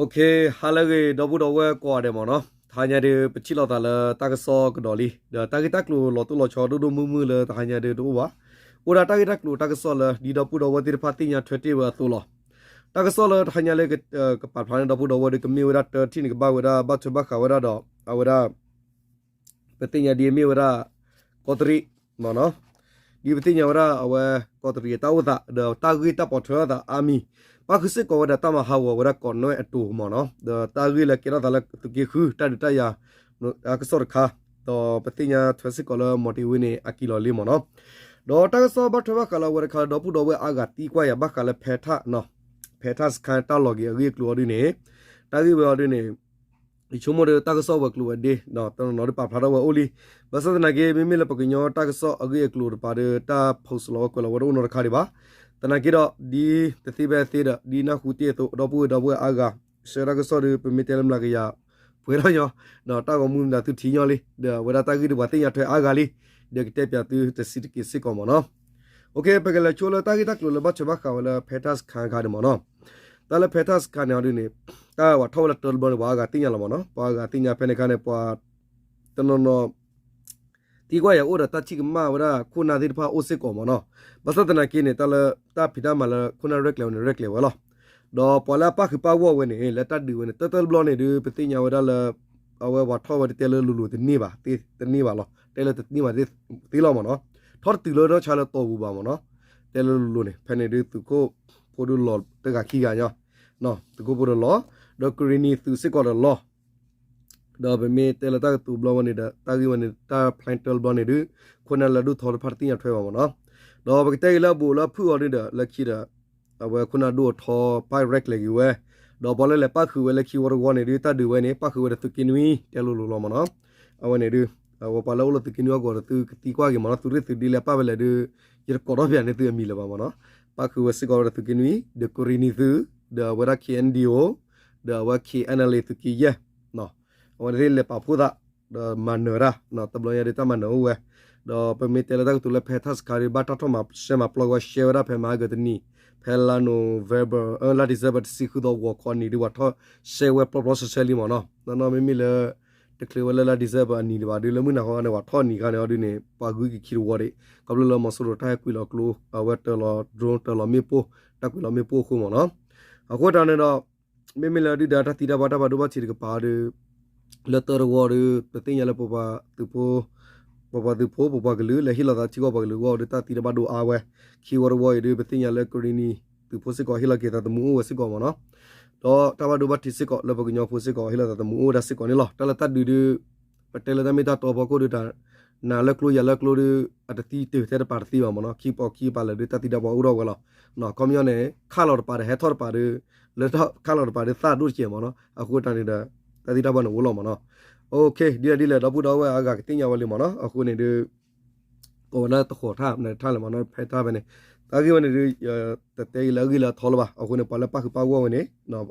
Okay, ဟါလၢအဂ့ၤ ဒီပုၢ်ဒီဝဲၢ်ကိးဂၤဒဲးမ့ၢ်နီၤ, တဟါညါဒုး ပထံၣ်လိာ်သးလၢတၢ်ကစီၣ်ကဒီးလံ, ဒီးတၢ်ဂ့ၢ်တၢ်ကျိၤလီၤတိၢ်လီၤဆီဒိၣ်ဒိၣ်မုၢ်မုၢ်လၢတဟါညါဒုးတအိၣ်ဘၣ်, အိၣ်ဒၣ်တၢ်ဂ့ၢ်တၢ်ကျိၤတၢ်ကစီၣ်လၢ ဒ်ဒီပုၢ်ဒီဝဲၢ်သ့ၣ်တဖၣ်သ့ၣ်ညါထွဲတ့ၢ်ဝဲအသိးလီၤ. တၢ်ကစီၣ်လၢတဟါညါလၢ ကပာ်ဖျါန့ၢ်ဒီပုၢ်ဒီဝဲၢ်ဒုး ကမ့ၢ်ဝဲဒၣ်တၢ်ထံၣ်န့ၣ် ကဘၣ်ဝဲဒၣ်ဘၣ်ထွဲဘၣ်ဃးဝဲဒၣ်ဒီး အဝဲဒၣ် ပသ့ၣ်ညါဒ်အမ့ၢ်ဝဲဒၣ် ကီးတရံးမ့ၢ်နီၤ, ဒ်ပသ့ၣ်ညါဝဲဒၣ်အဝဲ ကီးတရံးအတၢ်အိၣ်သး ဒီးတၢ်ဂ့ၢ်တၢ်ပိာ်ထွဲအသးအါမံၤ, ပၣ်ဃုာ်စ့ၢ်ကီးဝဲဒၣ်တၢ်မၤဟးဂီၤဝဲဒၣ်ကိးနွဲၣ်အတိၤမ့ၢ်နီၤ, ဒီးတၢ်ဂ့ၢ်လၢကဲထီၣ်သးလၢသုးက့ဃု တၢ်ဒုးတၢ်ယၤ တၢ်ကစီၣ်တခါ, ဒီးပသ့ၣ်ညါထွဲစ့ၢ်ကီးလၢမီၤတ့ၤဝ့န့ၣ် အကံၢ်လီၤလံမ့ၢ်နီၤ, ဒီးတၢ်ကစီၣ်ဘၣ်ထွဲဘၣ်ဃးလၢအဝဲတခါလၢ ဒီပုၢ်ဒီဝဲၢ်အါဂၤသံကွၢ်ယၤဘၣ်ဃးလၢ ဖဲထၣ် ဖဲထၣ်စခါတၢ်လီၢ်က့ၤအဂ့ၢ်အကျိၤအီၤဒုးန့ၣ်, တၢ်ဂ့ၢ်ဝဲအီၤဒုးန့ၣ် ယဆိကမိၣ်ဒီးတၢ်ကစီၣ်ဝဲၤကျိၤဝဲၤဒ့ ဒီးတနီၤနီၤဒုးပာ်ဖျါထီၣ်ဝဲအိၣ်လံ, ဘၣ်ဆၣ်သနာ်က့ မ့မ့ၢ်လၢပကညီတၢ်ကစီၣ်အဂ့ၢ်အကျိၤတပၤဒီး တၢ် post လီၤဝဲကွဲးလီၤဝဲတအိၣ်နီတခါဒံးဘၣ်, သနာ်က့ဒီး ဒ်တသ့ဖဲအသ့ဒီး ဒ်နၢ်ဟူတ့ၢ်အသိး ဒီပုၢ်ဝဲၢ်ဒီပုၢ်ဝဲၢ်အါဂၤ ဆှၢတၢ်ကစီၣ်ဒီး ပမ့ၢ်တဲလၢမျးကယၤ ပှဲၤထီၣ်ညီ, ဒီးတၢ်ဂီၤမူမတၤသုထံၣ်ညီလံ, ဒီးအဝဲဒၣ်တၢ်ဂ့ၢ်ဒုးပှၤသ့ၣ်ညါထွဲအါဂၤလံ, ဒီးကတဲပၠးသုတစံးတက့ၢ်စ့ၢ်ကီးမ့ၢ်နီၤ. Okay, ပကလဲၤဆိလၢတၢ်ဂ့ၢ်တၢ်ကျိၤလၢဘၣ်ထွဲဘၣ်ဃးဝဲလၢ ဖဲထၣ်စခါတခါန့ၣ်မ့ၢ်နီၤ, တၢ်လၢ ဖဲထၣ်စခါန့ၣ်အီၤဒုးန့ၣ် တၢ်ဝဲထီၣ်ဝဲလၢတၢတဘျီန့ၣ် ပှၤအါဂၤသ့ၣ်ညါလီၤမ့ၢ်နီၤ, ပှၤအါဂၤသ့ၣ်ညါဖဲန့ၣ်အခါန့ၣ် ပှၤ တနီၤနီၤ သံကွၢ်ယၤအိၣ်ဒီးတၢ်ထံၣ်ကမၣ်ဝဲဒၣ်ခိၣ်နၢ်သ့ၣ်တဖၣ်အိၣ်စ့ၢ်ကီးမ့ၢ်နီၤ, ဘၣ်ဆၣ်သနာ်က့န့ၣ် တၢ်လၢတၢ်ဖံးတၢ်မၤလၢခိၣ်နၢ်ရဲၣ်ကျဲၤဝဲန့ၣ် ရဲၣ်ကျဲၤဝဲလီၤ, ဒီးပှၤလၢအပၣ်ဃုာ်ပၣ်ဂီၢ်ဝဲန့ၣ် လၢတၢ်ဒုးဝဲန့ၣ် တၢတဘျီန့ၣ်ဒုး ပသ့ၣ်ညါဝဲဒၣ်လၢ အဝဲဝဲထီၣ်ဝဲတတဲလၢလိၤလိၤတန့ၢ်ဘၣ်, တန့ၢ်ဘၣ်လီၤ, တဲလၢတန့ၢ်ဘၣ်သ့လီၤမ့ၢ်နီၤ, ထီၣ်တတုၤလၢထီၣ်ဆါလၢတီၢ်ပူၤဘၣ်မ့ၢ်နီၤ, တဲလၢလိၤလိၤန့ၣ် ဖဲန့ၣ်ဒုးသုးခိၣ်ဖိဒုးလီၤတဂၤခံဂၤညီ, သုးခိၣ်ဖိဒီးလီၤ, ဒီးကရံၣ်နံၤသုးစ့ၢ်ကီးဒီးလီၤ ဒီးပမ့ၢ်တဲလၢတၢ်ကတိၤဘျီဝဲန့ၣ်ဒီး တၢ်ဂ့ၢ်ဝဲန့ၣ် တၢ် plan တၢတဘျီန့ၣ်ဒုး ခိၣ်နၢ်လၢအဒိၣ်ထီၣ်တဖၣ်တသ့ၣ်ညါထွဲဘၣ်မ့ၢ်နီၤ, ဒီးပကတဲက့ၤလၢအဘူးလၢအဖုၣ်အီၤဒုးဒီး လၢခံဒီး အဝဲခိၣ်နၢ်ဒိၣ်အထီ ပၢ်ရဲၣ်ကျဲၤက့ၤဝဲ, ဒီးပှၤလၢလဲၤပၣ်ဃုာ်ဝဲလၢခံဝီတဝီန့ၣ်ဒုး တၢ်ဒုးဝဲန့ၣ် ပၣ်ဃုာ်ဝဲဒီးသုးက့နွံ တဲလိၤလိၤလီၤမ့ၢ်နီၤ, အဝဲန့ၣ်ဒုး အဝဲပှၤလၢအိၣ်လၢသုးက့နွံအဂီၢ်ဒီး သုကသံကွၢ်က့ၤမ့ၢ်နီၤ, သုးရ့ၣ်သုးဒ့လၢအပၣ်ဝဲလဲၣ်ဒုး ယတကိးထီၣ်ပၠးန့ၢ်သုအမံၤလၢၤဘၣ်မ့ၢ်နီၤ, ပၣ်ဃုာ်ဝဲစ့ၢ်ကီးဝဲဒီးသုးက့နွံ ဒီးကရံၣ်နံၤသုး ဒီးအဝဲဒၣ် K N D O ဒီးအဝဲ K N L A သုးက့ယဲၢ် အဝဲသ့ၣ်လဲၤပာ်ဖှိၣ်သး ဒီးမၤနၢၤဝဲဒၣ်, တဘျီညါဒုးတၢ်မၤနၢၤအိၣ်ဝဲ, ဒီးပမ့ၢ်တဲလၢတၢ်ကတိၤလၢဖဲထၣ်စခါဒုး ဘၣ်တၢ်ထီၣ်မၤရှဲမၤပျီဝဲ ရှဲဝဲဒၣ်ဖဲမဟါကတနံၤ, ဖဲလါ November လါ December တဆံဃုသီ ဂီၤခီနံၤဒုး ပှၤထီၣ်ရှဲဝဲပျီပျီရှဲရှဲလံမ့ၢ်နီၤ, နီၢ်နီၢ်မ့မ့ၢ်လၢ တချုးဝဲလၢလါ December အနံၤဒံးဘၣ်ဒုး လၢမုၢ်နၤဃီန့ၣ် ပှၤထီၣ်နံၤခါန့ၣ်အီၤဒုးန့ၣ် ပှၤဂုၤက့ၤခံတဝီဒံး, ခီဖျိလၢမီၤစိရိၤတၢ်ဟဲကွံာ်လီၤကျိ အဝဲတၢၤလီၤ drone တၢၤလီၤမ့ၣ်ပိၢ်, တၢ်ကွံာ်လီၤမ့ၣ်ပိၢ်အဃိမ့ၢ်နီၤ, အဃိတၢ်န့ၣ်ဒီး မ့မ့ၢ်လၢဒုၣ်ဒါတၢ်သံတၢ်ပှၢ်တၢ်ဘၣ်ဒိဘၣ်ထံးတကပၤဒုး လၢတၢတဝီဒုး ပသ့ၣ်ညါလၢပပှၤသုးဖိ ပပှၤသုးဖိ ပပှၤကလုာ် လဲၤဟ့ၣ်လီၤသးထံကီၢ်ပှၤကလုာ်အဂီၢ်ဒုး တၢ်သံတၢ်ဘၣ်ဒိအါဝဲ, ခံဝီတဝီအံၤဒုး ပသ့ၣ်ညါလၢကရံၣ်နံၤသုးဖိစ့ၢ်ကီး ဟ့ၣ်လီၤက့ၤသးသမူအိၣ်ဝဲစ့ၢ်ကီးမ့ၢ်နီၤ, ဒီးတၢ်ဘၣ်ဒိဘၣ်ထံးစ့ၢ်ကီး လၢပကညီဖိစ့ၢ်ကီး ဟ့ၣ်လီၤသးသမူအိၣ်ဝဲဒၣ်စ့ၢ်ကီးန့ၣ်လီၤ. တၢ်လၢတၢ်ဒုးဒုး ပတဲလၢတၢ်မ့ၢ်တၢ်တီဖီခိၣ်ဒုးတၢ် နၤလၢကျိယၤလၢကျိဒုး အတသံတၢ်ထဲတပၤတသံဘၣ်မ့ၢ်နီၤ, ခံပီခံပာ်လၢာ်ဒုး တၢ်သံတၢ်ပှၢ်အိၣ်ထီၣ်ဝဲလီၤ. ခီပညီန့ၣ် ခးလီၤတပၤဒီးဟဲထီၣ်တပၤဒုး လၢခးလီၤတပၤဒုးသၣ်ဒိၣ်တကဲးမ့ၢ်နီၤ, အဃိတၢ်န့ၣ်ဒီး တၢ်သံတၢ်ပှၢ်န့ၣ်အိၣ်လီၤမ့ၢ်နီၤ. ဒ်လဲၣ်ဒ်လဲၣ်ဒီပုၢ်ဒီဝဲၢ်အါဂၤကသ့ၣ်ညါဝဲလံမ့ၢ်နီၤ, အဃိန့ၣ်ဒုး ကိးဝဲဒၣ်တဃီၤထၣ် နထၣ်လဲၣ်မ့ၢ်နီၤ ဖဲထၣ်ဖဲန့ၣ်, တၢ်ဂ့ၢ်ဝဲန့ၣ်ဒုး တတဲအံၤလၢအဂ့ၢ်လၢအထီလၢၤဘၣ်, အဃိန့ၣ် ပှၤလၢပၣ်ဃုာ်ပၣ်ဂီၢ်ဝဲန့ၣ်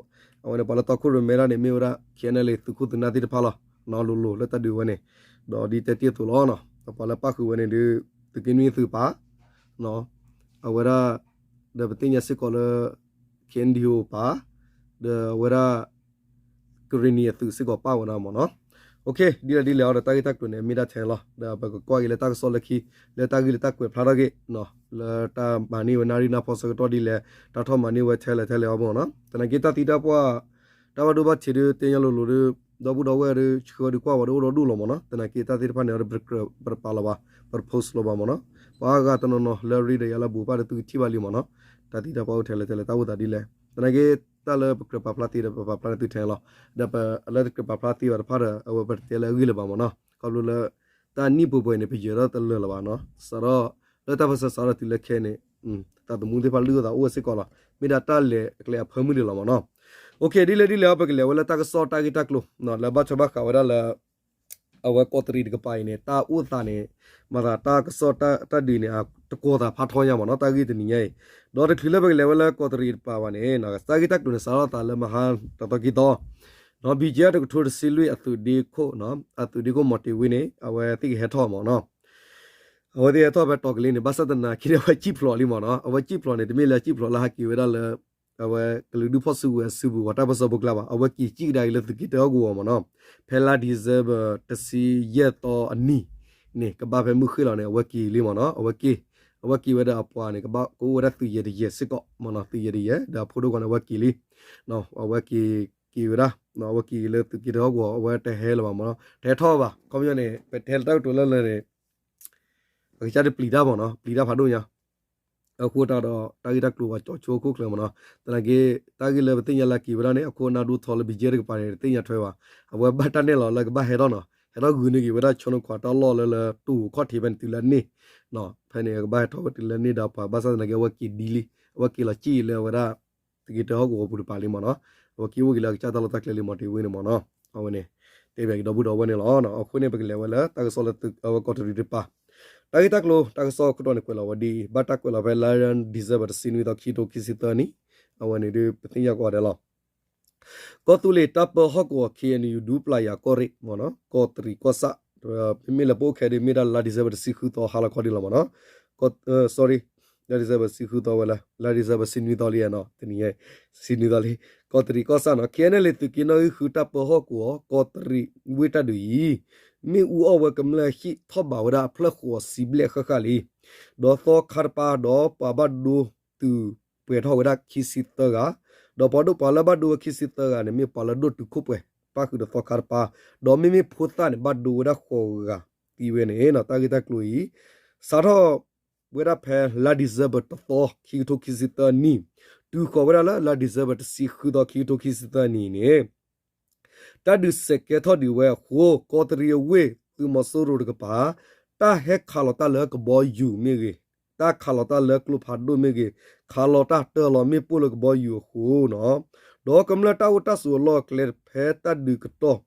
အဝဲန့ၣ် ပှၤလၢတီခိၣ်ရိၣ်မဲဒၣ်န့ၣ် မ့ၢ်ဝဲဒၣ် K N L A သုးခိၣ်သုးနၢ်သ့ၣ်တဖၣ်လီၤ, လိၤလိၤလၢတၢ်ဒုးဝဲန့ၣ်, ဒီးဒ်တဲတ့ၢ်အသိးလီၤ, ပှၤလၢပၣ်ဃုာ်ဝဲန့ၣ်ဒုး သုးက့နွံသုးပၢ် အဝဲဒၣ် ဒီးပသ့ၣ်ညါစ့ၢ်ကီးလၢ K N D O ပၢ် ဒီးအဝဲဒၣ် ကရံၣ်နံၤအသုးစ့ၢ်ကီးပၣ်ဝဲဒၣ်မ့ၢ်နီၤ. ဒ်လဲၣ်ဒ်လဲၣ်အီၤဒီးတၢ်ဂ့ၢ်တၢ်ကျိၤန့ၣ် မ့ၢ်ဒၣ်ထဲန့ၣ်လီၤ. ဒီးပကကွၢ်က့ၤလၢတၢ်ကစီၣ်လၢခံ လၢတၢ်ဂ့ၢ်လၢတၢ်ကွဲးဖျါထီၣ်က့ၤ လၢတၢ်မၤန့ၢ်ဝဲနၣ်ရံၣ်နၢ်ဖီဆၢကတီၢ်ဒ်လဲၣ် တၢ်ထီၣ်မၤန့ၢ်ဝဲထဲလဲၣ်ထဲလဲၣ်အီၤမ့ၢ်နီၤ. သနာ်က့တၢ်သံတၢ်ပှၢ် တၢ်ဘၣ်ဒိဘၣ်ထံးဒုး တဲညီလိၤလိၤဒုး ဒီပုၢ်ဒီဝဲၢ်ဒုး ဆှၢဒုးကွၢ်ဝဲဒၣ်အိၣ်ဒီဒူၣ်လီၤမ့ၢ်နီၤ. သနာ်က့တၢ်သ့ၣ်တဖၣ်န့ၣ် ပတကြၢးပတပာ်လီၤဘၣ် ပတ post လီၤဘၣ်မ့ၢ်နီၤ. ပှၤအါဂၤတနီၤနီၤလၢအရ့ဒီးယၤလၢအဘူးပၢ်ဒီးသုကထံၣ်ဘၣ်လံမ့ၢ်နီၤ. တၢ်သံတၢ်ပှၢ်အိၣ်ထဲလဲၣ်ထဲလဲၣ် တၢ်အိၣ်သးဒ်လဲၣ်. သနာ်က့တၢ်လၢပကြၢးပာ်ဖျါသ့ဒီးပပာ်ဖျါန့ၢ်သုထဲန့ၣ်လီၤ. ဒီးပလၢတကြၢးပာ်ဖျါသ့ဘၣ်တဖၣ်ဒီး အဝဲပတတဲလၢအဂ့ၢ်လၢၤဘၣ်မ့ၢ်နီၤ. ခီဖျိလၢ တၢ်နံၣ်ပှဲၤပှဲၤန့ၣ် ပယၢၤထီၣ်တလၢာ်လၢၤဘၣ်နီၤ. စးထီၣ်လၢတၢ်ပၢၢ်ဆၢစးထီၣ်တုၤလၢခဲအံၤန့ၣ် သးသမူသ့ၣ်တဖၣ်လုၢ်အသးအိၣ်ဝဲစ့ၢ်ကီးလီၤ. မ့ၢ်ဒၣ်တၢ်လဲၤအကျဲအဖၢမုၢ်ဒံးလီၤမ့ၢ်နီၤ. ဒ်လဲၣ်ဒ်လဲၣ်အီၤ ပကလဲၤဝဲလၢတၢ်ကစီၣ်တၢ်ဂ့ၢ်တၢ်ကျိၤ လၢဘၣ်ထွဲဘၣ်ဃးဝဲဒၣ်လၢ အဝဲကီးတရံးတကပၤအံၤန့ၣ် တၢ်အိၣ်သးန့ၣ် မၤသးတၢ်ကစီၣ်တၢ်ဒုးန့ၣ် တကိးသးဖးထီညါမ့ၢ်နီၤ တၢ်ဂ့ၢ်တနံၤညါအံၤ. ဒီးတချုးလၢပကလဲၤဝဲလၢကီးတရံးတကပၤဘၣ်န့ၣ် တၢ်ဂ့ၢ်တၢ်ကျိၤန့ၣ် စးထီၣ်သးလၢမဟါတသီခံသီ နီၤ ဘံၣ်ကဲတကထိတဆံလွံၢ်အသုးဒ့ခိၣ် အသုးဒ့ခိၣ်မီၤတ့ၤဝ့န့ၣ် အဝဲသ့ၣ်ကဟဲထီၣ်မ့ၢ်နီၤ. အဝဲသ့ၣ်ဟဲထီၣ်ဖဲတီၤကလ့န့ၣ် ဘၣ်ဆၣ်သနာ်က့န့ၣ် အဝဲစံၣ်ဖျိးလံမ့ၢ်နီၤ. အဝဲစံၣ်ဖျိးန့ၣ် တမ့ၢ်လၢအစံၣ်ဖျိးလၢဟဲက့ၤဝဲဒၣ်လၢ အဝဲကလုာ်ဒူၣ်ဖီၣ်စုကဝဲၤအစုပူၤ ပှၤတၢ်ပၢၢ်ဆၢဖိကျါဘၣ် အဝဲက့ၤစံၣ်ကဒါက့ၤလၢသုးက့တၢဟီၣ်ကဝီၤမ့ၢ်နီၤ, ဖဲလါ December တဆံယဲၢ်သီအနံၤန့ၣ် ကဘၣ်ဖဲမုၢ်ဃ့ၢ်လီၤန့ၣ် အဝဲက့ၤလံမ့ၢ်နီၤ, အဝဲက့ၤ, အဝဲက့ၤဝဲဒီးအပှၤန့ၣ် ကဘၣ်ကအိၣ်ဝဲဒၣ်သုးယဲၢ်တယဲၢ်စ့ၢ်ကီးမ့ၢ်နီၤ, သုးယဲၢ်တယဲၢ် ဒီးအဖိဒိၣ်ကီးန့ၣ် အဝဲက့ၤလံ, အဝဲက့ၤက့ၤဝဲဒၣ်, အဝဲက့ၤလၢသုးက့တၢဟီၣ်ကဝီၤ အဝဲတဟဲလၢၤဘၣ်မ့ၢ်နီၤ, တဟဲထီၣ်ဘၣ်, ခီပညီန့ၣ် ပတဲလၢတၢ်ကတိၤလၢလၢန့ၣ် အကစၢ်တပျံၤတၢ်မ့ၢ်နီၤ, ပျံၤတၢ်ဖးဒိၣ်ညါ အဃိတၢ်ဒီး တၢ်ဂ့ၢ်တၢ်ကျိၤပှၤကၠီဆိခိၣ်ချၢမ့ၢ်နီၤ, သနာ်က့ တၢ်ဂ့ၢ်လၢပသ့ၣ်ညါလၢက့ၤဝဲဒၣ်န့ၣ် အခိၣ်အနၢ်ဒိၣ်ထီလၢ ဘံကဲ တကပၤန့ၣ် တသ့ၣ်ညါထွဲဘၣ်, အဝဲဘၣ်တၢ်နဲၣ်လီၤလၢကဘၣ်ဟဲထီၣ်နီၤ, ဟဲထီၣ်ဂုာ်န့ၢ်က့ၤဝဲဒၣ် ဆိနီၣ်ခွါတၢ်လီၢ်လၢလၢတိၢ်ဧိၤခီၣ်ထံးဖဲန့ၣ်တုၤလၢန့ၣ်, ဖဲန့ၣ် ကဘၣ်ဟဲထီၣ်ဝဲတုၤလၢန့ၣ်ဒီးပှၤ ဘၣ်ဆၣ်သနာ်က့ အဝဲက့ၤဒ်လံ, အဝဲက့ၤလီၤစံၣ်လၢအဝဲဒၣ် သုးက့တၢဟီၣ်ကဝီၤပူၤတပၤလံမ့ၢ်နီၤ, အဝဲက့ၤအိၣ်က့ၤလၢအကစၢ်တၢ်လီၢ်တၢ်ကျဲလံမ့ၢ် တ့ၢ်ဝဲန့ၣ်မ့ၢ်နီၤ, အဝဲန့ၣ် တဲဘၣ်က့ၤဒီပုၢ်ဒီဝဲၢ်န့ၣ်လီၤ. အဃိန့ၣ် ပကလဲၤဝဲလၢတၢ်ကစီၣ်လၢအဝဲကီးတရံးတပၤ တၢ်ဂ့ၢ်တၢ်ကျိၤ တၢ်ကစီၣ်ခိၣ်တီန့ၣ် ကွဲးလီၤဝဲဒ်အံၤ, ဘၣ်တၢ်ကွဲးလီၤဖဲလါ December တဆံနွံသီ ခံကထိခံဆံသၢနံၣ်, အဝဲန့ၣ်ဒုး ပသ့ၣ်ညါကိးဂၤဒဲးလီၤ. ကီၢ်သူလ့ၤတၢ်ပၢဟီၣ်ကဝီၤ ခ့ၣ်အဲၣ်ယူၣ် ဒူပျၢ်ယၤကီၢ်ရ့ၣ်မ့ၢ်နီၤ, ကီးတရံးကီၢ်ဆၣ်, မ့မ့ၢ်လၢပအိၣ်ခဲဒုး မ့ၢ်ဒၣ်လါ December တဆံဃုသီဟါလီၤခီဒ်လီၤမ့ၢ်နီၤ, ကီး sorry, လါ December တဆံဃုသီဝဲလၢ လါ December တဆံနွံသီလံနီၤ, တနံၤညါ တဆံနွံသီလံ, ကီးတရံးကီၢ်ဆၣ်နီၤ, ခ့ၣ်အဲၣ်ယူၣ် သုးက့နီၣ်ဂံၢ်ဃုတၢ်ပၢဟီၣ်ကဝီၤ ကီးတရံးဝ့ၢ်တၢ်ဒုးအံၤ မ့ၣ်အူအီၣ်ဝဲကမျၢၢ်ဟံၣ်ထီၣ်ဘးဝဲဒၣ်အဖျၢၣ်ဃိးဆံဘျဲၣ်ဃၣ်ဃၣ်လံ, ဒီးသီခါတပၤ ဒီးပှၤဘၣ်ဒိတုၤပှဲၤထီၣ်ဝဲဒၣ်ခံဆံသၢဂၤ, ဒီးပှၤဒိၣ်ပှၤလၢဘၣ်ဒိဝဲခံဆံသၢဂၤန့ၣ် မ့ၢ်ပှၤလၢဒိၣ်တုာ်ခိၣ်ပှဲၤ ပၣ်ဃုာ်ဒီးသီခါတပၤ, ဒီးမ့မ့ၢ်ဖိသၣ်န့ၣ် ဘၣ်ဒိဝဲဒၣ်ဃိးဂၤသံဝဲန့ၣ်နီၤ, တၢ်ဂ့ၢ်တၢ်ကျိၤအံၤ စးထီၣ်ဝဲဒၣ်ဖဲလါ December တသီ ခံကထိခံဆံသၢနံၣ်, တုၤဃီၤဝဲဒၣ်လၢလါ December တဆံဃုသီ ခံကထိခံဆံသၢနံၣ်န့ၣ် တၢ်ဒုးစဲးကဲထီၣ်ဒံးဝဲအဃိ ကီးတရံးအဝ့ၢ်သုးမီၤစိရိၤတကပၤ တၢ်ဟဲခးလီၤတၢ်လၢကဘီယူၤမ့ၢ်ဂ့ၤ, တၢ်ခးလီၤတၢ်လၢကျိဖးဒိၣ်မ့ၢ်ဂ့ၤ, ခးလီၤတၢ်တၢလီၤမ့ၣ်ပိၢ်လၢကဘီယူၤအဃိနီၤ, ဒီးကမျၢၢ်တၢ်အိၣ်တၢ်ဆိးအလီၢ်အကျဲဖဲတၢ်ဒုးကတီၢ်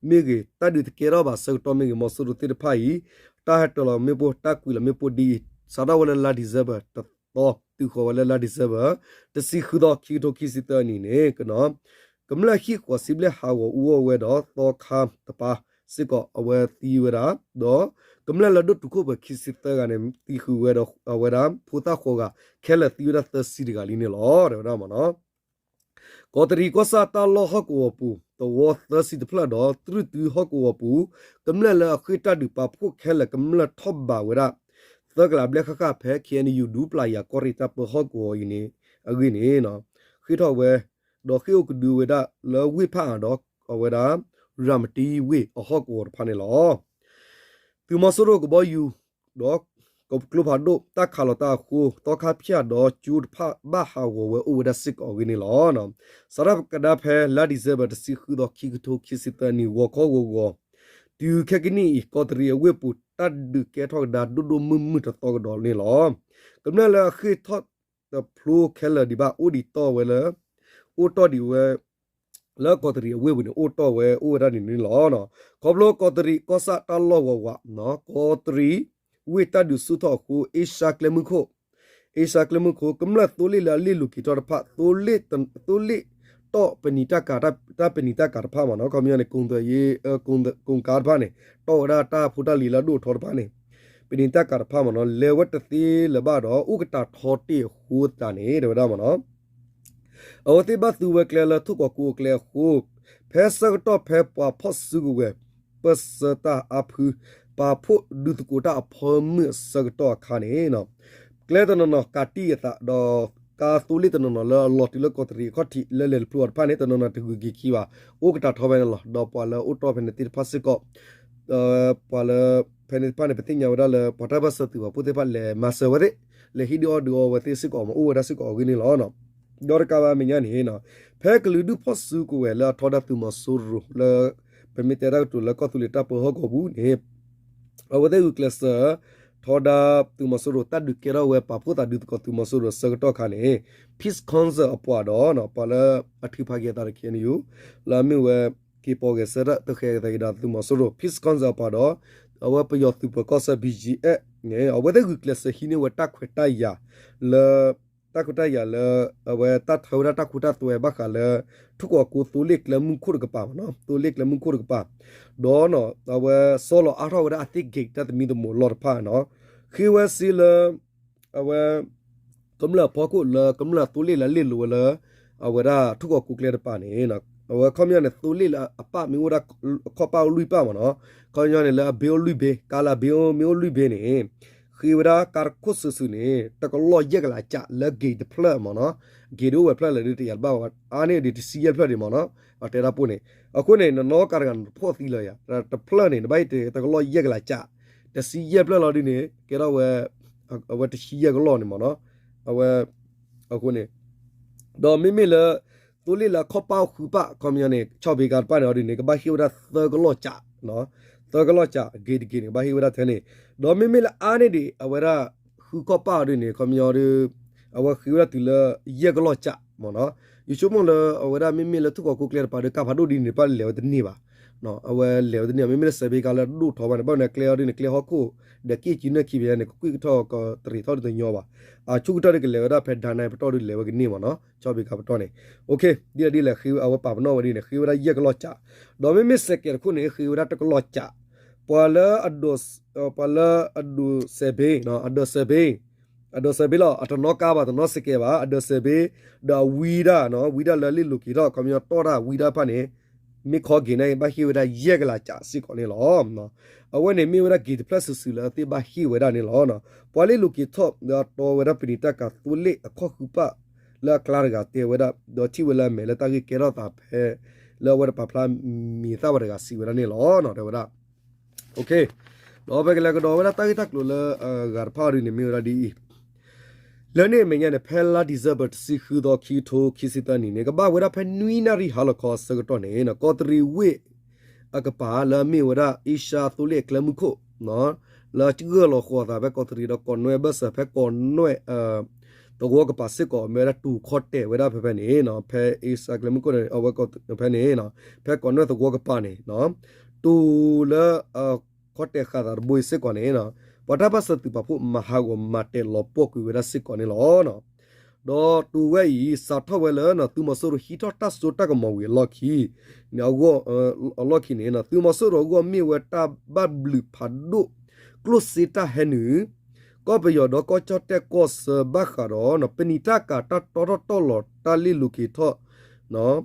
မ့ၢ်ဂ့ၤ, တၢ်ဒုးတကဲထီၣ်ဘၣ်ဆၢကတီၢ်မ့ၢ်ဂ့ၤ, မီၤစိရိၤသ့ၣ်တဖၣ်အံၤ တၢ်ဟဲတၢလီၤမ့ၣ်ပိၢ် တၢ်ကွံာ်လီၤမ့ၣ်ပိၢ်ဒ်အံၤ စးထီၣ်ဝဲလၢလါ December တသီ တုၤဃီၤဝဲလၢလါ December တဆံဃုသီ ခံကထိခံဆံသၢနံၣ်န့ၣ် ကမျၢၢ်ဟံၣ်ဃိးဆံဘျဲၣ်ဟးဂီၤအူအီၣ်ဝဲဒီးသီခါတပၤစ့ၢ်ကီး အဝဲသံဝဲဒၣ်, ဒီးကမျၢၢ်လၢဒိၣ်တုာ်ခိၣ်ပှဲၤခံဆံသၢဂၤန့ၣ် သံဃုာ်ဝဲဒီးအဝဲဒၣ် ဖိသၣ်ဃိးဂၤ ခဲလၢာ်သံဝဲဒၣ်သၢဆံတဂၤလံန့ၣ်လီၤ တဲဝဲဒၣ်မ့ၢ်နီၤ. ကီးတရံးကီၢ်ဆၣ်တၢ်လီၢ်ဟီၣ်ကဝီၤပူၤ သဝီသၢဆံတဖျၢၣ်ဒီး တြုၢ်တုဟီၣ်ကဝီၤပူၤ ကမျၢၢ်လၢအဃ့ၢ်တၢ်ဒုးပာ်ဖှိၣ်ခဲလၢာ် ကမျၢၢ်ထီၣ်ဘးဝဲဒၣ် သၢကလးဘျဲၣ်ဃၣ်ဃၣ် ဖဲ ခ့ၣ်အဲၣ်ယူၣ် ဒူပျၢ်ယၤကီၢ်ရ့ၣ်တၢ်ပၢဟီၣ်ကဝီၤအံၤန့ၣ် အဂ့ၢ်န့ၣ် ဃ့ၢ်ထီၣ်ဝဲ ဒီးဃ့ၢ်အိၣ်ကဒုဝဲဒၣ်လၢဝ့ၢ်ဖၣ်အါဒီး အဝဲဒၣ် ရၤမတံဝ့ၢ်အဟီၣ်ကဝီၤတဖၣ်န့ၣ်လီၤ. သုးမီၤစိရိၤကဘီယူၤ ဒီးကျိဖးဒိၣ်တၢ်ခးလီၤတၢ်အဃိ သီခါဖၠၣ်ဒီးကၠိတဖၣ်ဘၣ်ဟးဂီၤဝဲအိၣ်ဝဲဒၣ်စ့ၢ်ကီးအဂ့ၢ်န့ၣ်လီၤ. စးထီၣ်ကဒါဖဲလါ December တဆံဃုသီ ခံကထိခံဆံသၢနံၣ် ဂီၤခီဂီၤဂီၤ တုၤခဲကနံၣ်အံၤ ကီးတရံးအဝ့ၢ်ပူၤ တၢ်ဒုးကဲထီၣ်ကဒါဒိၣ်ဒိၣ်မုၢ်မုၢ်တသီကဒီးန့ၣ်လီၤ. ကမျၢၢ်လၢအဃ့ၢ်ထီၣ်တဖျိခဲလၢာ်ဒံးဘၣ် အိၣ်ဒံးတီၢ်ဝဲလၢ အိၣ်တီၢ်ဒံးဝဲ လၢကီးတရံးအဝ့ၢ်ပူၤန့ၣ် အိၣ်တီၢ်ဝဲအိၣ်ဝဲဒၣ်န့ၣ်န့ၣ်လီၤ. ခီဖျိကီးတရံးကီၢ်ဆၣ်တၢ်လီၢ်ဝးဝး ကီးတရံးဝ့ၢ်တၢ်ဒုးဆူၣ်ထီၣ်အဃိ အ့ရှါကျဲမုၢ်ခိၣ် အ့ရှါကျဲမုၢ်ခိၣ် ကမျၢၢ်သိလ့ၣ်လၢအလ့ၣ်လိၤက့ၤထီၣ်တဖၣ် သိလ့ၣ်တီၢ်ပနံာ်တၢ်ကၤ တၢ်ပနံာ်တၢ်ကၤတဖၣ်မ့ၢ်နီၤ ခီပညီန့ၣ် ကိ ကိကါတဖၣ်န့ၣ် တီၢ်ဝဲဒၣ်တၢ်ဖိတၢ်လံၤလၢအဒိၣ်ထီတဖၣ်န့ၣ် ပနံာ်တၢ်ကၤတဖၣ်မ့ၢ်နီၤ လဲၤဝဲတသ့လၢၤဘၣ်ဒီး အိၣ်ကတၢၢ်ထီတ့ၢ်အဃိသတးန့ၣ် တဲဝဲဒၣ်မ့ၢ်နီၤ အဝဲသ့ၣ်ဘၣ်သူဝဲကျဲလၢထိၣ်ကီးကိးအကျဲအဃိ ဖဲဆၢကတီၢ်ဖဲပှၤဖီၣ်စုကဝဲၤ ပၢၢ်ဆၢတၢ်အါဖု ပာ်ဖှိၣ်ဒုးသကိးတၢ်အဖၢမုၢ်အဆၢကတီၢ်အခါန့ၣ် ကျဲတနီၤနီၤကးတံၢ်အသး ဒီးကါသိလ့ၣ်တနီၤနီၤလၢအလီၤတုၤလၢကီးတရံးအခီၣ်ထံးလၢလဲၤတဖျိအီၤတဖၣ်န့ၣ် တနီၤနီၤတဂုာ်က့ၤခံဘၣ် အိၣ်ကတၢၢ်ထီဖဲန့ၣ်လီၤ. ဒီးပှၤလၢအိၣ်တီၢ်ဖဲန့ၣ်သ့ၣ်တဖၣ်စ့ၢ်ကီး ပှၤလၢ ဖဲန့ၣ်တဖၣ်န့ၣ် ပသ့ၣ်ညါဝဲဒၣ်လၢ ပှၤတၢ်ပၢၢ်ဆၢသုးပာ်ဖှိၣ်သ့ၣ်တဖၣ်လဲၤမၤစၢၤဝဲသ့ၣ် လဲၤဟံးဒုးအီၣ်ဒုးအီဝဲသ့ၣ်စ့ၢ်ကီးမ့ၢ်အိၣ်ဝဲဒၣ်စ့ၢ်ကီးအဂ့ၢ်န့ၣ်လီၤ. ဒီးတကးဘၣ်မဲာ်ညါန့ၣ် ဖဲကလုာ်ဒူၣ်ဖီၣ်စုကဝဲၤလၢအထီဒါသုးမီၤစိရိၤလၢ ပမ့ၢ်တဲတၢ်ကတိၤလၢကီၢ်သူလ့ၤတၢ်ပၢဟီၣ်ကဝီၤပူၤန့ၣ် အဝဲသ့ၣ်ဂုာ်ကျဲးစၢး ထီဒါသုးမီၤစိရိၤ တၢ်ဒုးကဲထီၣ်ဝဲပာ်ဖှိၣ်သးဒုးသကိးသုးမီၤစိရိၤဆၢကတီၢ်အခါန့ၣ် Peace Council အပှၤဒီး ပှၤလၢအထုးဖးက့ၤအသးဒီး ခ့ၣ်အဲၣ်ယူၣ် လၢအမ့ၢ်ဝဲ က့ၤပိာ်ဂဲၤဆၢထၢၣ် တဃဲၤကသးက့ၤဒီးသုးမီၤစိရိၤ Peace Council အပှၤဒီး အဝဲပယီၤသုးပၢၤကီၢ်ဆၢ ဘီၣ်ကၠံၣ်အဲၣ် န့ၣ် အဝဲသ့ၣ်ဂုာ်ကျဲးစၢးဟံးန့ၢ်ဝဲတၢ်ခွဲးတၢ်ယာ်လၢ တၢ်ခွဲးတၢ်ယာ်လၢ အဝဲတၢ်ထၢဝဲဒၣ်တၢ်ခိတၢ်သွဲဘၣ်ဃးလၢ ထိၣ်ကီးကိသိလ့ၣ်ကျဲမုၢ်ခိၣ်တကပၤမ့ၢ်နီၤ သိလ့ၣ်ကျဲမုၢ်ခိၣ်တကပၤ ဒီးအဝဲဆီလီၤအါထီၣ်ဝဲဒၣ်အသ့ၣ်ဂ့ၤတၢ်သမံသမိးအလီၢ်တဖၣ်နီၤ ဃ့ဝဲစ့လၢ အဝဲ ကမျၢၢ်အဖီခိၣ်လၢကမျၢၢ်သိလ့ၣ်လၢအလ့ၣ်လိၤဝဲလၢ အဝဲဒၣ်ထူၣ်ကီၢ်ကိးကျဲတပၤန့ၣ် အဝဲခီပညီန့ၣ် သိလ့ၣ်လၢအပၣ်မ့ၢ်အိၣ်ဝဲဒၣ် ခီၣ်ပၣ်အိၣ်လွံၢ်ပၣ်မ့ၢ်နီၤ, ခီပညီန့ၣ်လၢအဘ့အိၣ်လွံၢ်ဘ့ ကါလၢအဘ့အိၣ်မ့ၢ်အိၣ်လွံၢ်ဘ့န့ၣ် ဃ့ဝဲဒၣ်ကါတခိၣ်စုာ်စုာ်န့ၣ် တကလီၢ်ယဲၢ်ကလးကးလၢ gate တဖျၢၣ်မ့ၢ်နီၤ, gate ဒ်အိၣ်ဝဲဖျၢၣ်လၢဒ်တယာ်တဘၣ်ဝဲ အါန့ၢ်ဒ်တဆံယဲၢ်ဖျၢၣ်ဒံးမ့ၢ်နီၤ, အတဲဒၣ်ပိၢ်န့ၣ် အဃိန့ၣ် နနီၣ်ကါတဂၤနတဖှီၣ်သံလၢၤယၤ, တဖျၢၣ်န့ၣ် နဘၣ်ဟ့ၣ်တကလီၢ်ယဲၢ်ကလးကး, တဆံယဲၢ်ဖျၢၣ်လီၤဒ်န့ၣ် ကဲထီၣ်ဝဲ အဝဲတဆံယဲၢ်ကလီၢ်န့ၣ်မ့ၢ်နီၤ, အဝဲ အဃိန့ၣ် ဒီးမ့မ့ၢ်လၢ သိလ့ၣ်လၢအခီၣ်ပၣ်အိၣ်ဃုပၣ် ခီပညီန့ၣ် ဆီၣ်ဘ့ကါတပၣ်န့ၣ်အီၤဒ်န့ၣ် ကဘၣ်ဟ့ၣ်ဝဲဒၣ်သၢကလီၢ်ကး, သၢကလီၢ်ကး gate တ gate န့ၣ် ကဘၣ်ဟ့ၣ်ဝဲဒၣ်ထဲန့ၣ်, ဒီးမ့မ့ၢ်လၢအါန့ၢ်ဒံး အဝဲဒၣ် ဃုခီၣ်ပၣ်အီၤဒ်န့ၣ် ခီပညီဒီး အဝဲဃ့ဝဲဒၣ်တုၤလၢ ယဲၢ်ကလီၢ်ကးမ့ၢ်နီၤ, ယဆိကမိၣ်လၢအဝဲဒၣ်မ့မ့ၢ်လၢထူၣ်ကီၢ်ကိးကျဲတပၤဒီး ကါဖးဒိၣ်ဒ်န့ၣ် ပၣ်လဲၤဝဲတန့ၢ်ဘၣ် အဝဲလဲၤဝဲတန့ၢ် မ့မ့ၢ်လၢစဲးဘ့ကါလၢအဒိၣ်ထီၣ်ဘၣ်န့ၣ် ဘၣ်မနုၤကျဲအီၤဒ်န့ၣ် ကျဲဟီၣ်ခိၣ် ဒီးက့ၣ်ကံနၢၣ်ခံဘ့ၣ်န့ၣ် ကကွံၢ်ကထီၣ်ကတရံးထီၣ်ဒ်တညီဘၣ်, အဆူၣ်ကတၢၢ်ဒ်ကလဲၤဝဲဒၣ်ဖဲဒၣ်နဲပတီၢ်ဒ်လဲၤဝဲကန့ၢ်မ့ၢ်နီၤ ဆီၣ်ဘ့ကါပတီၢ်န့ၣ်, ဒ်လဲၣ်ဒ်လဲၣ်ဃ့အဝဲပာ်ပနီၣ်ဝဲဒ်န့ၣ် ဃ့ဝဲဒၣ်ယဲၢ်ကလီၢ်ကး, ဒီးမ့မ့ၢ်စဲးကဲးတခိၣ်န့ၣ် ဃ့ဝဲဒၣ်တကလီၢ်ကး, ပှၤလၢ ပှၤလၢအဒိးစဲးဘ့ အဒိးစဲးဘ့ အဒိးစဲးဘ့လီၤ အတနီၣ်ကါဘၣ်တနီၣ်စဲးကဲးဘၣ် အဒိးစဲးဘ့, ဒီးအဝံဒၣ် ဝံဒၣ်လၢလ့ၣ်လိၤက့ၤထီၣ် ခီပညီတီၢ်တၢ်ဝံဒၣ်တဖၣ်န့ၣ်, မ့ၢ်ခီက့ၤန့ၣ် ဘၣ်ဟ့ၣ်ဝဲဒၣ်ယဲၢ်ကလးကးစ့ၢ်ကီးန့ၣ်လီၤ. အဝဲန့ၣ်မ့ၢ်ဝဲဒၣ် gate တဖျၢၣ်စုာ်စုာ်လၢအသ့ၣ်ဘၣ်ဟ့ၣ်ဝဲဒၣ်န့ၣ်လီၤ. ပှၤလ့ၣ်လိၤက့ၤထီၣ် လၢအတီဝဲဒၣ်ပနံာ်တၢ်ကၤသိလ့ၣ်အခီၣ်ဃုပၣ် လၢအကျါတဂၤတဲဝဲဒၣ် ဒီးထံၣ်ဝဲလၢအမဲာ်လၢတၢ်ဂ့ၢ်ကဲထီၣ်သးဖဲ လၢအဝဲတပာ်ဖျါမံၤသၣ်ဝဲတဂၤစံးဝဲဒၣ်န့ၣ်လီၤ. တဲဝဲဒၣ် ဒီးဖဲကလဲၤကဒီးဝဲဒၣ်တၢ်ဂ့ၢ်တၢ်ကျိၤလၢအဂၤတဖၣ်အီၤဒ်န့ၣ် မ့ၢ်ဝဲဒၣ်ဒ်အံၤ, လၢန့ၣ်အမဲာ်ညါန့ၣ် ဖဲလါ December တဆံဃုသီ ခံကထိခံဆံသၢနံၣ်န့ၣ် ကဘၣ်ဝဲဒၣ်ဖဲနွံနၣ်ရံၣ်ဟါလီၤခီအဆၢကတီၢ်န့ၣ် ကီးတရံးဝ့ၢ်အကပၤလၢအမ့ၢ်ဝဲဒၣ် အ့ရှါသိလ့ၣ်အကျဲမုၢ်ခိၣ် လၢဂၢၢ်လီၤဃီၤသးဖဲကီးတရံးဒီးကီးနွဲၣ်အဘၢၣ်စၢၤ ဖဲကီးနွဲၣ် သဝီကပၤစ့ၢ်ကီး မ့ၢ်ဝဲဒၣ်တိၤခီတဲာ်ဝဲဒၣ်ဖဲဖဲန့ၣ် ဖဲအ့ရှါကျဲမုၢ်ခိၣ်န့ၣ် အဝဲဖဲန့ၣ် ဖဲကီးနွဲၣ်သဝီကပၤန့ၣ် တိၤလၢ ခီတဲာ်ဃာ်သးတဘိအံၤစ့ၢ်ကီးန့ၣ် ပှၤတၢ်ပၢၢ်ဆၢသုးပာ်ဖှိၣ်မၤဟးဂီၤမၤတဲာ်လီၤပှီၢ်ကွံာ်ဝဲဒၣ်စ့ၢ်ကီးန့ၣ်လီၤ. ဒီးတိၤဝဲအံၤ စးထီၣ်ဝဲလၢ သုးမီၤစိရိၤဟံးထီၣ်တၢ်စိတၢ်ကမီၤဝံၤအလီၢ်ခံ အဂီၢ် အလီၢ်ခံန့ၣ် သုးမီၤစိရိၤအဂီၢ်မ့ၢ်ဝဲတၢ်ဘၣ်ဘျုးဖးဒိၣ် ကျိၣ်စ့တၢ်ဟဲနုာ် ကီၢ်ပယီၤဒီးကီၢ်ကၠီၣ်တဲၣ်ကီၢ်ဆၢဘၣ်ဃးဒီး ပနံာ်တၢ်ကၤတၢ်တီထီၣ်တီၢ်လီၤတၢ်လ့ၣ်လိၤက့ၤထီၣ်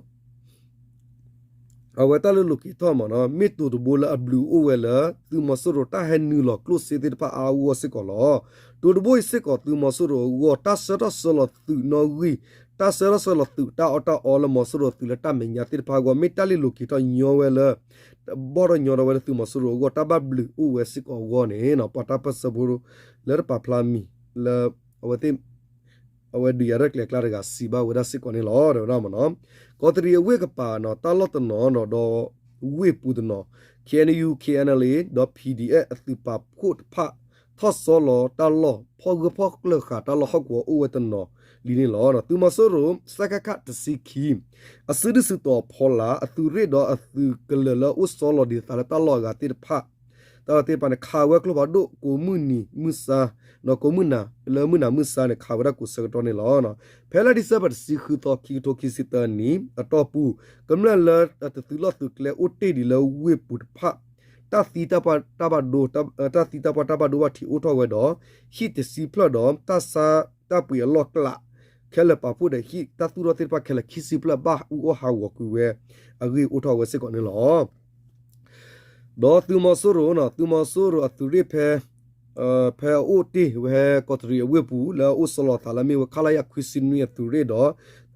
အဝဲတၢ်လ့ၣ်လိၤက့ၤထီၣ်မ့ၢ်နီၤ မ့ၢ်တိၤတဘိလၢအဘျုးအိၣ်ဝဲလၢ သုးမီၤစိရိၤတၢ်ဟဲနုာ်လီၤကျိၣ်စ့သ့ၣ်တဖၣ်အါအါဂီၢ်ဂီၢ်စ့ၢ်ကီးလီၤ. တိၤတဘိအံၤစ့ၢ်ကီး သုးမီၤစိရိၤအဂီၢ် တၢ်ဆှၢထီၣ်ဆှၢလီၤသုးနီၣ်ဂံၢ် တၢ်ဆှၢထီၣ်ဆှၢလီၤသုးတၢ်အီၣ်တၢ်အီလၢမီၤစိရိၤသုးလၢတၢ်မဲာ်ညါသ့ၣ်တဖၣ်အဂီၢ် မ့ၢ်တၢ်လ့ၣ်လိၤက့ၤထီၣ်ညီဝဲလၢ ဘီၣ်ထီၣ်ညီထီၣ်ဝဲလၢသုးမီၤစိရိၤအဂီၢ် တၢ်ဘၣ်ဘျုးအိၣ်ဝဲစ့ၢ်ကီးအဂီၢ်န့ၣ် ပှၤတၢ်ပၢၢ်ဆၢဖိလၢတပာ်ဖျါမံၤလၢ အဝဲသ့ၣ် အဝဲဒုးယၤရဲၣ်ကျဲၤကျါတဂၤစံးဘၣ်ဝဲဒၣ်စ့ၢ်ကီးန့ၣ်လီၤ တဲဝဲဒၣ်မ့ၢ်နီၤ. ကီးတရံးအဝ့ၢ်ကပၤနီၤ တၢ်လီၢ်တနီၤဒီး ဝ့ၢ်ပူၤတနီၤ ခ့ၣ်အဲၣ်ယူၣ် ခ့ၣ်အဲၣ်ယူၣ် ဒီး ပီၣ်ဒီးအဲၣ် အသုးပာ်ဖှိၣ်တဖၣ် ထီၣ်ဆီလီၤတၢ်လီၢ် ဖီၣ်ဂၢၢ်ဖီၣ်ကျၢၢ်ဃာ်တၢ်လီၢ်ဟီၣ်ကဝီၤအိၣ်ဝဲတနီၤလံန့ၣ်လီၤ. သုးမီၤစိရိၤ စကခ တဆံခံ အစုဒုၣ်စုတီၤဖီလာ် အသုးရ့ၣ်ဒီးအသုးကလၢၤလၢအအိၣ်ဆီလီၤဒံးသးလၢတၢ်လီၢ်အဂၤသ့ၣ်တဖၣ် တၢ်လီၢ်သ့ၣ်တဖၣ်န့ၣ် ခးဝဲကျိဖးဒိၣ်ကိးမုၢ်နံၤမုၢ်ဆါ ဒီးကိးမုၢ်နၤ လၢမုၢ်နၤမုၢ်ဆါန့ၣ် ခးဝဲဒၣ်ကိးဆၢကတီၢ်န့ၣ်လီၤ. ဖဲလါ December တဆံဃုသီ ခံကထိခံဆံသၢနံၣ် အတီၢ်ပူၤ ကမျၢၢ်လၢတသုးလီၢ်သုးကျဲအိၣ်တ့ၢ်ဒံးလၢဝ့ၢ်ပူၤတဖၣ် တၢ်သံတၢ်ပှၢ်တၢ်ဘၣ်ဒိ တၢ်သံတၢ်ပှၢ်တၢ်ဘၣ်ဒိဘၣ်ထံးအိၣ်ထီၣ်ဝဲဒီး ဟံၣ်တဆံဖျၢၣ်ဒီး တၢ်ဆါတၢ်ပှ့ၤအလီၢ်ကျး ခဲလၢာ်ပာ်ဖှိၣ်ဒီးဟံၣ်တၢ်သူၣ်ထီၣ်သ့ၣ်တဖၣ်ခဲလၢာ်ခံဆံဖျၢၣ်ဘၣ်အူအီၣ်ဟးဂီၤကွံာ်ဝဲအဂ့ၢ်အိၣ်ထီၣ်ဝဲစ့ၢ်ကီးန့ၣ်လီၤ. ဒီးသုးမီၤစိရိၤ သုးမီၤစိရိၤအသုးရ့ၣ်ဖဲ ဖဲအအိၣ်တ့ၢ်ဝဲကီးတရံးအဝ့ၢ်ပူၤ လၢအအိၣ်ဆီလီၤသးလၢမ့ၢ်ဝဲ ခလရ ခွံဆံနွံ အသုးရ့ၣ်ဒီး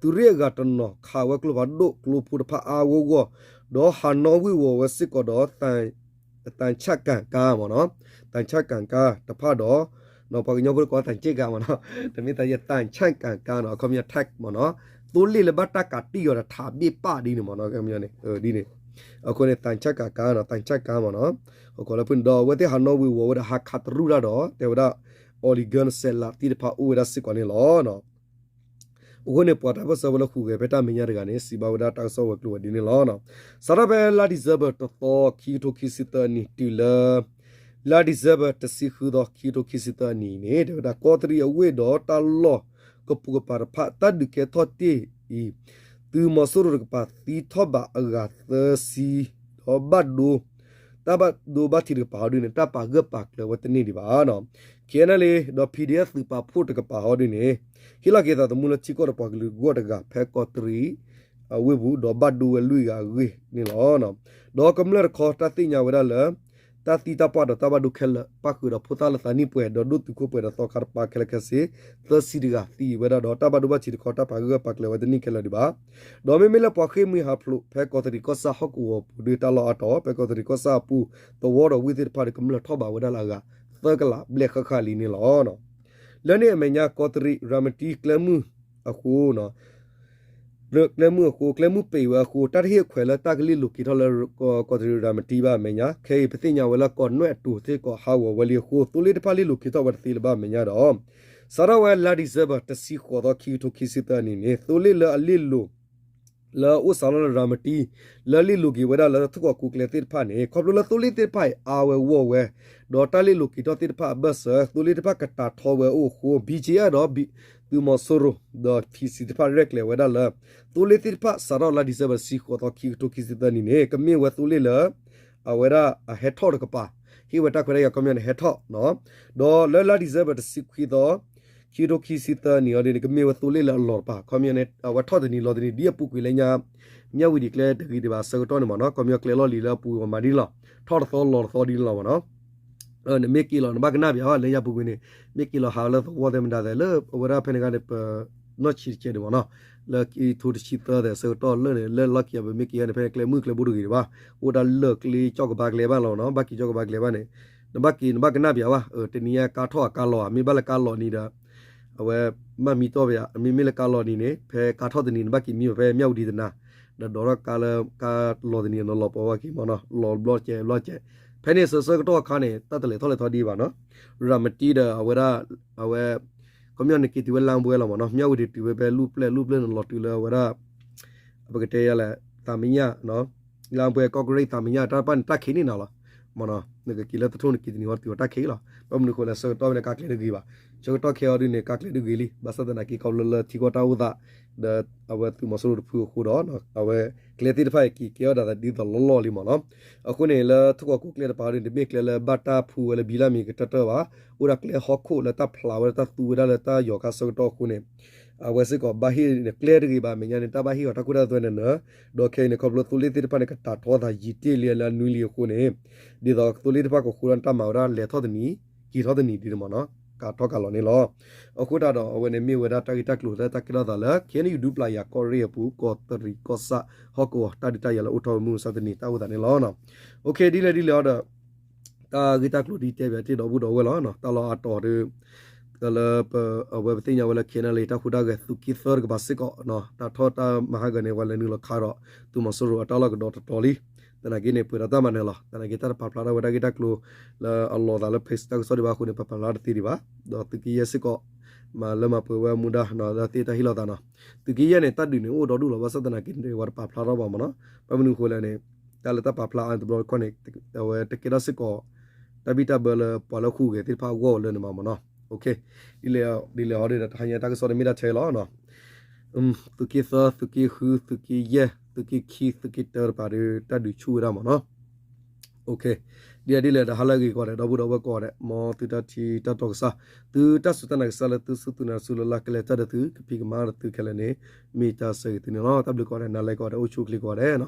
သုးရ့ၣ်အဂၤတနီၤ ခးဝဲကျိဖးဒိၣ်ကျိဖိတဖၣ်အါအါဂီၢ်ဂီၢ် ဒီးဟးနီၣ်ဝ့ၤဝီၤဝဲစ့ၢ်ကီးဒီး သံချပ်ကာကာမ့ၢ်နီၤ သံချပ်ကာကာတဖၣ်ဒီး ပှၤကညီဖိတကိးသံချပ်ကာမ့ၢ်နီၤ တမ့ၢ်သံချပ်ကာကာနီၤ အခီပညီ tank မ့ၢ်နီၤ သိလ့ၣ်လၢဘၣ်တၢ်ကးတံၢ်အီၤဒီးထးဘ့ၣ်ပၣ်ဒ်န့ၣ်မ့ၢ်နီၤ ဒ်န့ၣ် အဃိန့ၣ် သံချပ်ကာကာ သံချပ်ကာမ့ၢ်နီၤ ဟီၣ်ခိၣ်လၢဖုၣ်န့ၣ်ဒီး အဝဲသ့ၣ်ဟးနီၣ်ဝ့ၤဝီၤဝဲဒီးဟးခးတရူၢ်တၢ်ဒီး တဲဝဲဒၣ် အီလံၤကၢၢ်စဲးလးသ့ၣ်တဖၣ်အိၣ်ဝဲဒၣ်စ့ၢ်ကီးန့ၣ်လီၤ. အဃိန့ၣ် ပှၤတၢ်ပၢၢ်ဆၢဖိလၢဟူးဂဲၤဖဲတၢ်မဲာ်ညါတဂၤန့ၣ် စံးဘၣ်ဝဲဒၣ်တၢ်ကစီၣ်ဝဲၤကျိၤဝဲၤဒ်န့ၣ်လီၤ. စးထီၣ်ဖဲလါ December တသီ ခံကထိခံဆံသၢနံၣ် တုၤလၢ လါ December တဆံဃုသီ ခံကထိခံဆံသၢနံၣ်န့ၣ် တဲဝဲဒၣ် ကီးတရံးအဝ့ၢ်ဒီးတၢ်လီၢ်ကပိာ်ကပၤတဖၣ် တၢ်ဒုးကဲထီၣ်တ့ၢ်အံၤ သုးမီၤစိရိၤတကပၤသံထီၣ်ဘၣ်အဂၤသၢဆံ ဒီးဘၣ်ဒိ တၢ်ဘၣ်ဒိဘၣ်ထံးတကပၤဟီဒုန့ၣ် တၢ်ပာ်ဂၢၢ်ပာ်ကျၢၤဝဲတန့ၢ်ဒံးဘၣ်နီၤ. ခ့ၣ်အဲၣ်ယူၣ်အ့ၣ် ဒီး ပီၣ်ဒီၣ်အ့ၣ် သုးပာ်ဖှိၣ်တကပၤဟီဒုန့ၣ် ဟ့ၣ်လီၤက့ၤသးသမူလၢထံကီၢ်ဒီးပှၤကလုာ်ဂီၢ်တဂၤ ဖဲကီးတရံး အဝ့ၢ်ပူၤ ဒီးဘၣ်ဒိဝဲလွံၢ်ဂၤအဂ့ၢ်န့ၣ်လီၤ. ဒီးကမျၢၢ်တခီတၢ်သ့ၣ်ညါဝဲဒၣ်လၢ တၢ်သံတၢ်ပှၢ်ဒီးတၢ်ဘၣ်ဒိခဲလၢာ် ပၣ်ဃုာ်ဒီးဖိသၣ်လၢသးနံၣ်ပှဲၤ ဒီးဒိၣ်တုာ်ခိၣ်ပှဲၤဒီးသီခါတပၤခဲလၢာ်ခဲဆ့ သၢဆံတဂၤသံဝဲဒၣ်ဒီး တၢ်ဘၣ်ဒိဘၣ်ထံးတခီတၢ်ပာ်ဂၢၢ်ပာ်ကျၢၤဝဲတန့ၢ်ခဲလၢာ်ဒံးဘၣ်. ဒီးမ့မ့ၢ်လၢပှၤဃ့ၢ်မှံဟးဖျိး ဖဲကီးတရံးကီၢ်ဆၣ်ဟီၣ်ကဝီၤပူၤဒုတၢ်လီၢ်အါတီၤ ဖဲကီးတရံးကီၢ်ဆၣ်အပူၤ သဝီဒီးဝ့ၢ်သ့ၣ်တဖၣ်ဒီးကမျၢၢ်ထီၣ်ဘးဝဲဒၣ်လၢအဂၤ သၢကလးဘျဲၣ်ဃၣ်ဃၣ်လံန့ၣ်လီၤ. လၢန့ၣ်အမဲာ်ညါ ကီးတရံးရၤမတံကျဲမုၢ်အဃိ ကျဲမုၢ်အဃိ ကျဲမုၢ်ပံးဝဲအဃိ တၢ်တဟ့ၣ်အခွဲးလၢတၢ်ကလ့ၢ်လိာ်က့ၤထီၣ်လၢ ကီးတရံးရၤမတံဘၣ်အမဲာ်ညါ ခဲအံၤပသ့ၣ်ညါဝဲလၢကီးနွဲၣ်အတိၤစ့ၢ်ကီးဟးဂီၤဝဲလံအဃိ သိလ့ၣ်တဖၣ်လ့ၢ်လိာ်က့ၤထီၣ်ဝဲတသ့လၢၤဘၣ်အမဲာ်ညါဒီး စးထီၣ်ဝဲလါဒံၣ်စဲဘၢၣ် တဆံဃိးသီ ခံကထိခံဆံသၢနံၣ်န့ၣ် သိလ့ၣ်လၢအလ့ၢ်လိာ် လၢအအိၣ်စးထီၣ်လၢရၤမတံ လၢလ့ၢ်လိာ်က့ၤဝဲဒၣ်လၢထူၣ်ကီးကူကျဲသ့ၣ်တဖၣ်န့ၣ် ခီဖျိလၢသိလ့ၣ်သ့ၣ်တဖၣ်အံၤအါဝဲဂီၢ်ဝဲ ဒီးတၢ်လ့ၢ်လိာ်က့ၤထီၣ်သ့ၣ်တဖၣ်အဘၢၣ်စၢၤ သိလ့ၣ်တဖၣ်ကတာ်ထီဝဲအိၣ်အဃိ ဘံၣ်ကၠ့အၣ်ဒီး သုးမီၤစိရိၤ ဒီး ထံဆံး သ့ၣ်တဖၣ်ရဲၣ်ကျဲၤဝဲဒၣ်လၢ သိလ့ၣ်သ့ၣ်တဖၣ်စးထီၣ်လါဒံၣ်စဲဘၢၣ် တဆံဃိးသီ ခံကထိခံဆံသၢနံၣ်န့ၣ် ကမ့ၢ်ဝဲသိလ့ၣ်လၢ အဝဲဒၣ်အဟဲထီၣ်တကပၤ ဟ့ၣ်ဝဲတၢ်ခွဲးတၢ်ယာ် ခီပညီန့ၣ် ဟဲထီၣ် ဒီးလၢလါဒံၣ်စဲဘၢၣ် တဆံခွံသီ ခံကထိခံဆံသၢနံၣ်အံၤဒ်န့ၣ် ကမ့ၢ်ဝဲသိလ့ၣ်လၢအလီၤတပၤ ခီပညီန့ၣ် အဝဲထီၣ်တနံၤလီၤတနံၤ ဒ်အပူၤကွံာ်လၢညါ မၠၣ်ဝတံၤကျဲတဂ့ၤဒံးဘၣ် ဆၢကတီၢ်န့ၣ်မ့ၢ်နီၤ ခီပညီကျဲလီၢ်လံၤလၢအပူၤမၤဒ်န့ၣ်လီၤ ထီၣ်တသီလီၤတသီဒ်န့ၣ်လီၤမ့ၢ်နီၤ နမ့ၢ်က့ၤလီၤ နဘၣ်ကနၣ်ပၠးဘၣ် လၢညါပူၤကွံာ်န့ၣ် မ့ၢ်က့ၤလီၤဟးလၢသဝီသဲမတၤသဲးလၢ အဝဲဒၣ်ဖဲန့ၣ်ခါန့ၣ် ပနီၢ်ဆံးတကဲးဒံးမ့ၢ်နီၤ လၢခံထိတဆံသၢသဲး ဆၢကတီၢ်လၢန့ၣ် လၢလီၢ်ခံအပမ့ၢ်က့ၤန့ၣ် ဖဲန့ၣ်ကျဲမုၢ်ကျဲဘိတဂ့ၤဒံးဘၣ် အိၣ်ဒၣ်လၢကျ့ကၠီၣ်ကဘါကျဲဘၣ်လီၤနီၤ ဘၣ်က့ၤကၠီၣ်ကဘါကျဲဘၣ်န့ၣ် နဘၣ်က့ၤ နဘၣ်ကနၣ်ပၠးဘၣ် တနံၤညါကါထီၣ်အကါလီၤဧါ မ့ၢ်ဘၣ်လၢကါလီၤနံၤဒီး အဝဲ ဘၣ်မံတီၢ်ပၠး မ့မ့ၢ်လၢကါလီၤနံၤန့ၣ် ဖဲကါထီၣ်တနံၤ နဘၣ်က့ၤမံဘၣ်ဖဲမၠၣ်ဝတံၤတနၤ ဒီးဒိးထီၣ်ကါလၢကါလီၤတနံၤ နလီၤပှီၢ်ဘၣ်က့ၤမ့ၢ်နီၤ လီၤဘျီကဲးဘျီကဲး ဖဲန့ၣ်ဆၢဆၢကတီၢ်အခါန့ၣ် တၢ်တလဲၤထီၣ်လဲၤထီဒံးဘၣ်နီၤ ရၤမတံဒီးအဝဲဒၣ် အဝဲ ခီပညီနက့ၤတုၤဝဲလါပှဲၤလီၤမ့ၢ်နီၤ မၠၣ်ဝတံၤတုၤဝဲဖဲလူၢ်ပျဲၢ်လူၢ်ပျဲၢ်န့ၣ် လီၤတုၤလၢအဝဲဒၣ် ပကတဲယၤလဲၣ် သးမညၣ် လါပှဲၤကီၢ်ကရ့ၣ်သးမညၣ် တၢ်တဖၣ်န့ၣ် တၢ်ခံးန့ၢ်နၤလီၤ မ့ၢ်နီၤ နကက့ၤလၢသထူၣ်နက့ၤတနံၤဝံၤတုၤအီၤတၢ်ခံးလီၤ ဘၣ်မနုၤအဃိလဲၣ် ဆၢကတီၢ်ဖဲန့ၣ် ကါကျဲတဂ့ၤဘၣ် ဆၢကတီၢ်ခဲအံၤဒ်န့ၣ် ကါကျဲတဂ့ၤလံ ဘၣ်ဆၣ်သနာ်က့ခီဖျိလၢထံကီၢ်တၢ်အိၣ်သး ဒီးအဝဲသုးမီၤစိရိၤတဖုအဃိဒီး အဝဲကျဲသ့ၣ်တဖၣ်အံၤက့ၤကဲထီၣ်ဒ်သိးလီၢ်လီၢ်လံမ့ၢ်နီၤ အဃိန့ၣ် လၢထူၣ်ကီးကူကျဲတပၤဒ်န့ၣ် တမ့ၢ်ကျဲလၢဘၣ်တၢ်ဖှူဝဲလၢဘံလၢ်မံၤကတၢၢ်တၢၢ်ဘၣ် အိၣ်ဒၣ်ကျဲဟီၣ်ခိၣ်လၢတၢ်ဖျးဝဲဒၣ်တၢ်သူဝဲဒၣ်လၢတၢ်ယီၤခါဆၢကတီၢ်အဃိန့ၣ် အဝဲစ့ၢ်ကီးဘၣ်ဟ့ၣ်ကျဲတဂ့ၤဘၣ် အမဲာ်ညါန့ၣ် တၢ်ဘၣ်ဟ့ၣ်အီၤတၢ်ကူၣ်တၢ်သွဲန့ၣ်နၢၤ ဒီးခဲအံၤန့ၣ် ခီဖျိသိလ့ၣ်သ့ၣ်တဖၣ်န့ၣ် ကတာ်ထီသးယံာ်တ့ၢ်လံလၢအနွံလံအဃိန့ၣ် ဒ်သိးသိလ့ၣ်တဖၣ်ကဃိဒီးတၢ်မၤဝဲဒၣ်လဲၤထီၣ်တနံၤ က့ၤထီၣ်တနံၤဒ်န့ၣ်မ့ၢ်နီၤ ကးထီၣ်ကးလီၤန့ၣ်လီၤ အဃိသတးဒီး အဝဲန့ၣ်မ့ၢ်ဝဲဒၣ်တၢ်ဂ့ၢ်တၢ်ကျိၤလၢတၢ်ကဲထီၣ်သးလၢ ခဲအံၤဒူပျၢ်ယၤကီၢ်ရ့ၣ်အပူၤ ကီးတရံးကီၢ်ဆၣ်ဟီၣ်ကဝီၤ တၢ်ဒုးတၢ်ယၤလၢအိၣ်ထီၣ်ဝဲမုၢ်မဆါတနံၤ တၢ်အိၣ်သးန့ၣ်လီၤ ဒ်လဲၣ်ဒ်လဲၣ်အီၤဒီး တၢ်ဂ့ၢ်တၢ်ကျိၤဒ်တဲဘၣ်တ့ၢ်ဒီပုၢ်ဒီဝဲၢ်လီၤ တၢ်လီၢ်အါတီၤဒီး လၢပ အဝဲပသ့ၣ်ညါဝဲလၢ ခဲနလံ တၢ်ဟူးတၢ်ဂဲၤသုးက့သၢတကပၤစ့ၢ်ကီး တၢ်ထီၣ်တၢ်မၤဟးဂီၤန့ၣ် ပှၤလဲၤနုာ်လီၤခးဒီး သုးမီၤစိရိၤအတၢ်လီၢ်ကဒီးတတီၤလံ သနာ်က့န့ၣ် ပှဲၤဒီးတၢ်မၤနၢၤလီၤ သနာ်က့တၢ်တပာ်ဖျါထီၣ်ဝဲတၢ်ဂ့ၢ်တၢ်ကျိၤ လၢအလီၤသးလၢ page တၢ်ကစီၣ်ဒံးဘၣ်အဃိန့ၣ် ပာ်ဖျါတသ့ဒံးဘၣ် ဒီးသုးက့ယဲၢ်စ့ၢ်ကီး မၤလၢမၤပှဲၤဝဲမူဒါ လၢသ့ၣ်တၢ်ဟ့ၣ်လီၤသးနီၤ သုးက့ယဲၢ်န့ၣ် တၢ်ဒုးန့ၣ်အိၣ်ဒီဒူၣ်လီၤ ဘၣ်ဆၣ်သနာ်က့န့ၣ် ပှၤတပာ်ဖျါထီၣ်ဘၣ်မ့ၢ်နီၤ ဘၣ်မနုၤအဃိလဲၣ်န့ၣ် တၢ်လၢတၢ်ပာ်ဖျါအါန့ၣ်တဘျီတခီၣ်န့ၣ် အဝဲတကဲထီၣ်စ့ၢ်ကီး တၢ်ဘံၣ်တၢ်ဘၢလၢပှၤလၢဟူးဂဲၤသ့ၣ်တဖၣ်အဂီၢ်လၢန့ၣ်မ့ၢ်နီၤ ဒ်လဲၣ်ဒ်လဲၣ်ဟီဒ်ဒီး တဟါညါတၢ်ကစီၣ်န့ၣ်မ့ၢ်ဒၣ်ထဲလီၤ သုးက့သၢ သုးက့ဃု သုးက့ယဲၢ် သုးက့ခံ သုးက့တၢတပၤဒီး တၢ်ဒုးဆူၣ်ဝဲဒၣ်မ့ၢ်နီၤ ဒ်လဲၣ်ဒ်လဲၣ်ဒီး ဟါလၢအဂ့ၤကိးဂၤဒဲး ဒီပုၢ်ဒီဝဲၢ်ကိးဂၤဒဲး မ်သုတၢ်ထံၣ်တၢ်တီကစၢ် သုတၢ်စူၢ်တၢ်နာ်ကစၢ်လၢသုစူၢ်သုနာ်တစူၢ်လၢ်လၢ်ကလဲၤတၢ်ဒီးသု ကဖံးကမၤဒီးသုခဲလၢာ်န့ၣ် မ့ၢ်တၢ်ဆၢဂ့ၤသုန့ၣ်လီၤ. တၢ်ဘျုးကိးဂၤဒဲး နၤလၢကိးဂၤဒဲး အိၣ်ဆူၣ်အိၣ်ချ့ကိးဂၤဒဲးနီၤ